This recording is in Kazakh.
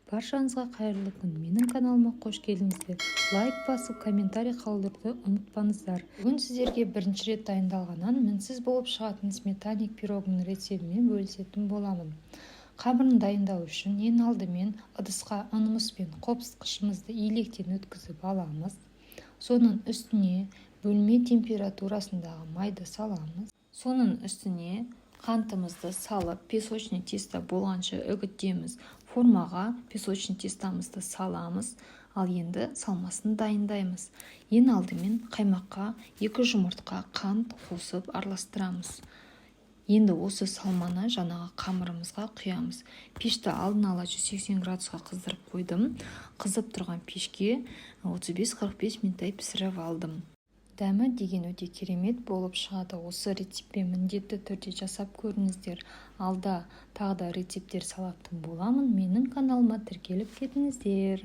Баршаңызға қайырлы күн! Менің каналыма қош келдіңіздер! Лайк басып, комментарий қалдыруды ұмытпаңыздар. Бүгін сіздерге бірінші рет дайындалғаннан мінсіз болып шығатын сметанник пирогының рецебімен бөлісетін боламын. Қамырын дайындау үшін ең алдымен ыдысқа ұнымыз бен қопсытқышымызды електен өткізіп аламыз. Соның үстіне бөлме температурасындағы майды саламыз. Соның үстіне қантымызды салып, песочный тесто болғанша үгітеміз. Формаға песочный тестомызды саламыз. Ал енді салмасын дайындаймыз. Ең алдымен қаймаққа 2 жұмыртқа, қант қосып араластырамыз. Енді осы салманы жаңағы қамырымызға құямыз. Пешті алдын ала 180 градусқа қыздырып қойдым. Қызып тұрған пешке 35-45 минуттай пісіріп алдым. Дәмі деген өте керемет болып шығады. Осы рецептпен міндетті түрде жасап көріңіздер. Алда тағы да рецепттер салатын боламын. Менің каналыма тіркеліп кетіңіздер.